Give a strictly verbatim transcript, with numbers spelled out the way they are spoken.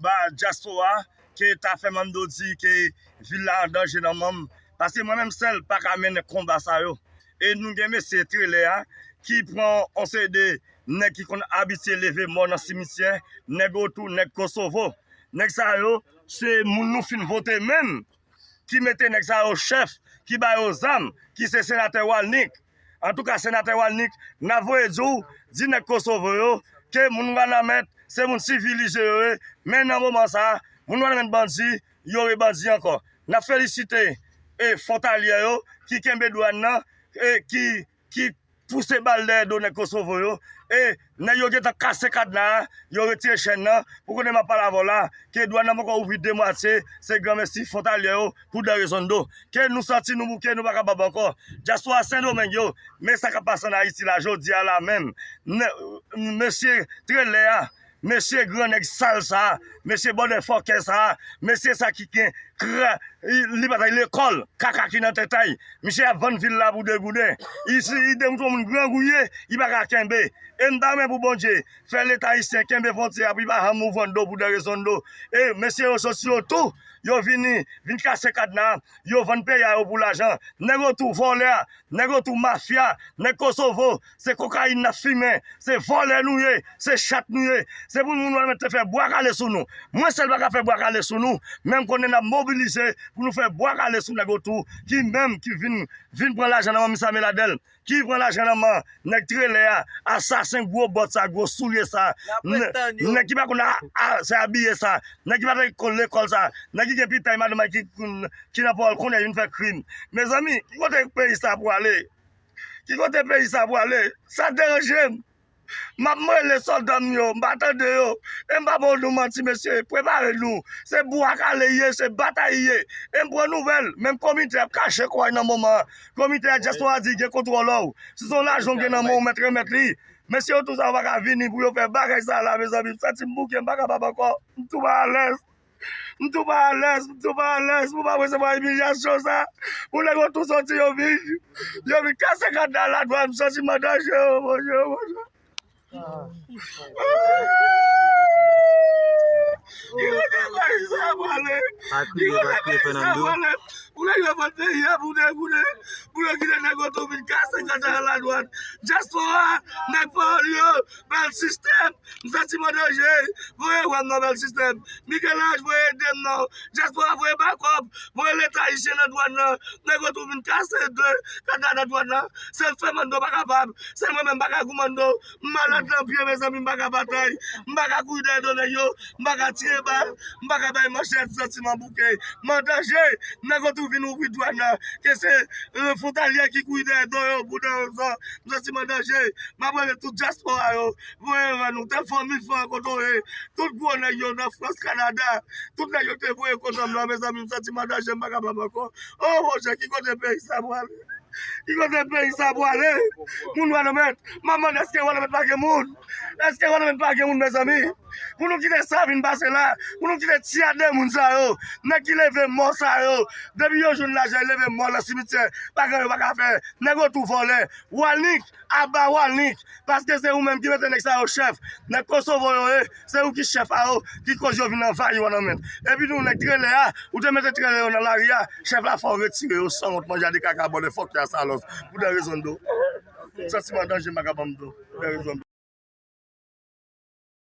ba dyaspora ke ta fè Mando di ke vil la an danje nan men m. Paske mwen menm sèl pa ka mennen konba sa yo. E nou gen mesye Trelè a ki pran yon seri de nèg ki konn abitye leve mò nan simityè, nèg Otou, nèg Kosovo. Nèg sa yo, se moun nou fin vote menm ki mete nèg sa yo chèf, ki ba yo zam, ki se senatè Walnick. Antouka, senatè Walnick, n ap voye di w, di nèg Kosovo yo, ke moun Wanament, se moun sivilize yo ye, men nan moman sa a, moun Wanament bandi, yo re bandi ankò. N ap felisite, e, fwontalyè yo, ki kenbe dwàn nan, e, ki, ki pouse bal dèyè do nèg Kosovo yo, e nèg yo gentan kase kadna a, yo retire chèn nan, pou konnen m ap pale avè w la, ke dwàn nan poko ouvri demwatye, se granmesi fwontalyè yo pou de rezon do. Ke nou santi nou bouke, nou pa kapab ankò. Dyaspora Sendomeng yo, men sa k ap pase ann Ayiti la, jodi a la menm. Nè-, mesye Trelè a, mesye gran nèg sal sa a, mesye bòdè fòkè sa a, mesye sa ki gen kra, li pa t lekòl, kaka ki nan tèt a y. Misye ap vann vil la pou de gouden. Li, li demontre yon moun grangou ye, li pa ka kenbe. E m ta renmen pou Bondye fè Leta ayisyen kenbe fwontyè a pou li pa janm ouvri do pou de rezon do. E mesye yo soti yo tou, yo vini, vin kase kadna, yo vann peyi a yo pou lajan. Nèg yo tou vòlè a, nèg yo tou mafya, nèg Kosovo, se kokayin n ap fimen, se vòlè nou ye, se chat nou ye. Se pou moun Wanament te fè bwa kale sou nou. Mwen sèl pa ka fè bwa kale sou nou, men m konnen n ap mobilize pou nou fè bwa kale sou nèg Otou, ki menm ki vin, vin pran lajan nan men Misameladèl, ki pran lajan nan men nèg Trelè a, asasen gwo bòt sa, gwo soulye sa, nèg ki pa konn a, a, se abiye sa, nèg ki pa t lekòl sa, nèg ki gen pitay madanm ki, ki nan pawòl konnen vin fè krim. Mezanmi, ki kote peyi sa pwale? Ki kote peyi sa pwale? Sa deranje m. M ap rele sòlda m yo, m pa tande yo. E m pa ba nou manti, mesye, prepare nou. Se bwa kale ye, se batay ye. E m pran nouvèl, menm komite ap kache kò nan moman an. Komite a dyaspora di gen kontwòl ou. Si se yon lajan w gen nan men w, mèt remèt li. Mesye yo tou sa yo pa ka vini pou yo fè bagay sa la, mezanmi. M santi m bouke, m pa kapab ankò. M tou pa alèz. M tou pa alèz, m tou pa alèz pou m ap resevwa imilyasyon sa. Pou nèg yo tou soti yo vin, yo vin kase kadna ladwàn, m santi m an danje, o Bondye, o Bondye. Ki kote peyi sa pwale? Ki kote peyi sa pwale? Pou nèg yo vann peyi a pou de gouden, pou yo kite nèg yo tou vin kase kadna ladwàn. Dyaspora, nèg pawòl yo, bèl sistèm. M santi m an danje. Voye wè m nan bèl sistèm. Mikelaj, voye ede m non. Dyaspora, voye bakòp. Voye Leta ayisyen nan dwàn nan. Nèg yo tou vin kase de kadna nan dwàn nan. Sèl fè Mando pa kapab. Sèl mwen menm m pa ka gou Mando. M malad nan pye, mezanmi, m pa ka batay. M pa ka kouri dèyè do nèg yo. M pa ka tire bal. M pa ka bay manchèt, m santi m an bouke. M an danje. Nèg yo tou vin ouvri dwàn nan. Ke se, e, fwontalyè ki kouri dèyè do yo, bouda yo, sa. M santi m an danje. M ap rele tout dyaspora yo. Voye wè nou, tèl fò, mil fò, kote w ye. Tout gwo nèg yo nan Frans, Kanada. Tout nèg yo te voye kontan m nan, mezanmi, m santi m an danje, m pa kapab ankò. O Bondye, ki kote peyi sa pwale? Ki kote peyi sa pwale? Moun Wanament, m ap mande, èske Wanament pa gen moun? Èske Wanament pa gen moun, mezanmi? Pou nou kite sa vin pase la, pou nou kite ti a de moun sa yo, nèg ki leve mò sa yo, depi yo jwenn lajan, yo leve mò nan simityè, pa gen yo pa ka fè, nèg yo tou vòlè. Walnick, aba Walnick, paske se ou menm ki mete nèg sa yo chèf. Nèg Kosovo yo ye, se ou ki chèf a yo, ki koz yo vin anvayi Wanament. Epi nou, nèg Trelè a, ou te mete Trelè yo nan lari a, chèf la fè w retire yo sanwont, manje a de kaka, bòdè fòkè a salòs, pou de rezon do. Santi m an danje, m pa ka ban m do, pou de rezon do.